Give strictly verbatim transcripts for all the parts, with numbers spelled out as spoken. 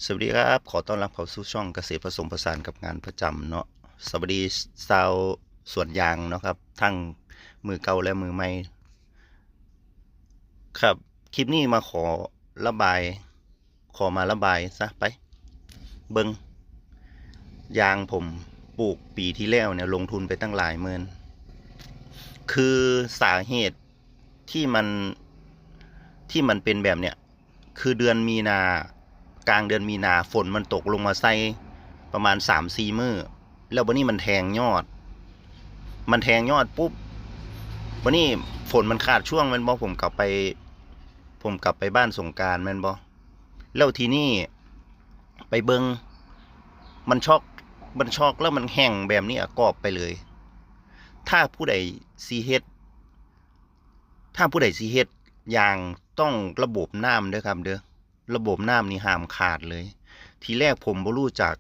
สวัสดีครับ ขอต้อนรับเข้าสู่ช่องเกษตรผสมผสานกับงานประจำเนาะ สวัสดีชาวสวนยางเนาะครับ ทั้งมือเก่าและมือใหม่ ครับ คลิปนี้มาขอระบาย ขอมาระบายซะไป เบิ่ง ยางผมปลูกปีที่แล้วเนี่ย ลงทุนไปตั้งหลายหมื่น คือสาเหตุที่มัน ที่มันเป็นแบบเนี้ย คือเดือนมีนา กลางเดือนมีนา ฝนมันตกลงมาใส่ประมาณสามสี่มื้อ แล้วบัดนี้มันแทงยอด มันแทงยอดปุ๊บ บัดนี้ฝนมันขาดช่วงแม่นบ่ ผมกลับไป ผมกลับไปบ้านสงกรานต์แม่นบ่ แล้วทีนี้ไปเบิ่ง มันช็อก มันช็อกแล้วมันแห้งแบบนี้อะกอบไปเลย ถ้าผู้ใดสิเฮ็ด ถ้าผู้ใดสิเฮ็ดยางต้องระบบน้ำเด้อครับเด้อ ระบบน้ำนี่ห้ามขาดเลย ทีแรกผมบ่รู้จัก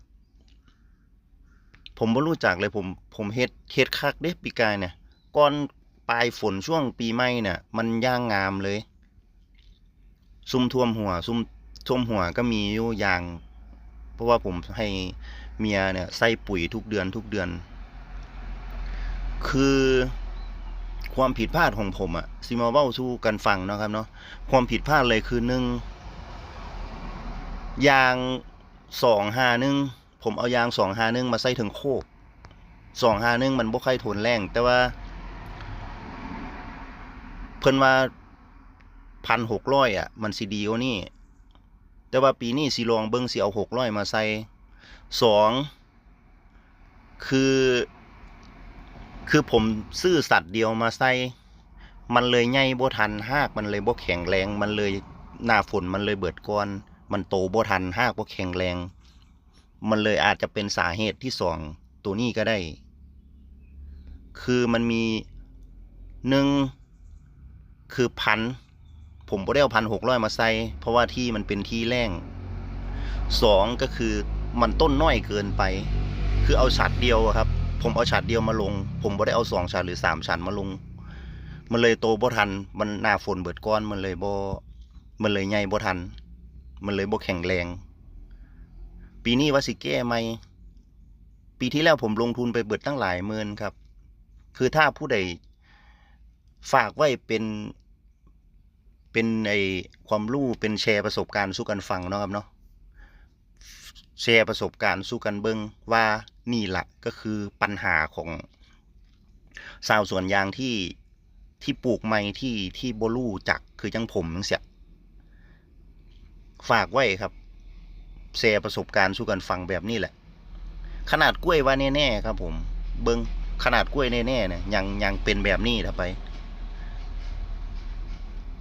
ผมบ่รู้จักเลย ผม ผมเฮ็ด เฮ็ดคักเด้ปีกายเนี่ย ก่อนปลายฝนช่วงปีใหม่เนี่ย มันย่างงามเลย ซุมท่วมหัว ซุมท่วมหัวก็มีอยู่ยาง เพราะว่าผมให้เมียเนี่ยใส่ปุ๋ยทุกเดือนทุกเดือน คือความผิดพลาดของผมอะ สิมาเว้าสู่กันฟังเนาะครับเนาะ ความผิดพลาดเลยคือ หนึ่ง ยาง สองห้าหนึ่ง ผมเอายาง สองห้าหนึ่ง มาใส่เทิงโคก สองห้าหนึ่ง มันบ่ค่อยทนแล้ง แต่ว่า เพิ่นว่า พันหกร้อย อะ มันสิดีกว่านี้ แต่ว่าปีนี้สิลองเบิ่ง สิเอา หกร้อย มาใส่ สอง คือ คือผมซื้อสัดเดียวมาใส่ มันเลยใหญ่บ่ทัน ฮากมันเลยบ่แข็งแรง มันเลย หน้าฝนมันเลยเบิดก่อน มันโตบ่ทัน ฮากบ่แข็งแรง มันเลยอาจจะเป็นสาเหตุที่สอง ตัวนี้ก็ได้ คือมันมี หนึ่ง คือพัน ผมบ่ได้เอา พันหกร้อย มาใส่ เพราะว่าที่มันเป็นที่แล้ง สอง ก็คือมันต้นน้อยเกินไป คือเอาฉัดเดียวอะครับ ผมเอาฉัดเดียวมาลง ผมบ่ได้เอาสองฉัดหรือสามฉัดมาลง มันเลยโตบ่ทัน มันหน้าฝนเบิดก่อน มันเลยบ่ มันเลยใหญ่บ่ทัน มันเลยบ่แข็งแรง ปีนี้ว่าสิแก้ใหม่ ปีที่แล้วผมลงทุนไปเบิดตั้งหลายหมื่นครับ คือถ้าผู้ใดฝากไว้เป็น เป็นไอ้ความรู้ เป็นแชร์ประสบการณ์สู่กันฟังเนาะครับเนาะ แชร์ประสบการณ์สู่กันเบิ่งว่านี่ล่ะก็คือปัญหาของชาวสวนยางที่ ที่ปลูกใหม่ ที่ ที่บ่รู้จัก คือจั่งผมจั่งซี้ ฝากไว้ครับ แชร์ประสบการณ์สู่กันฟังแบบนี้แหละ ขนาดกล้วยว่าแน่ๆครับผม เบิ่ง ขนาดกล้วยแน่ๆเนี่ย ยัง ยังเป็นแบบนี้ถ้าไป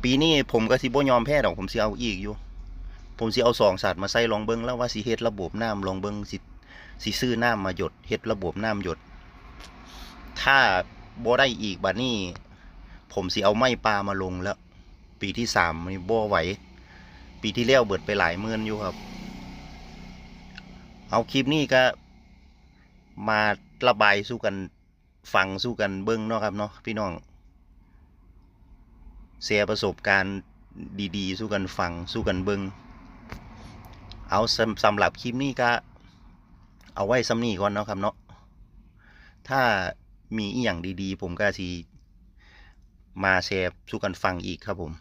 ปีนี้ผมก็สิบ่ยอมแพ้ดอก ผมสิเอาอีกอยู่ ผมสิเอาสองฉัดมาใส่ลองเบิ่ง แล้วว่าสิเฮ็ดระบบน้ำลองเบิ่ง สิ สิซื้อน้ำมาหยด เฮ็ดระบบน้ำหยด ถ้าบ่ได้อีกบัดนี้ ผมสิเอาไม้ป่ามาลงแล้ว ปีที่สามนี่บ่ไหว ปีที่แล้วเบิดไปหลายหมื่นอยู่ครับ เอาคลิปนี้ก็มาระบายสู่กันฟังสู่กันเบิ่งเนาะครับเนาะพี่น้อง แชร์ประสบการณ์ดีๆสู่กันฟังสู่กันเบิ่ง เอา สำ สำหรับคลิปนี้ก็เอาไว้ส่ำนี้ก่อนเนาะครับเนาะ ถ้ามีอีหยังดีๆ ผมก็สิมาแชร์สู่กันฟังอีกครับผม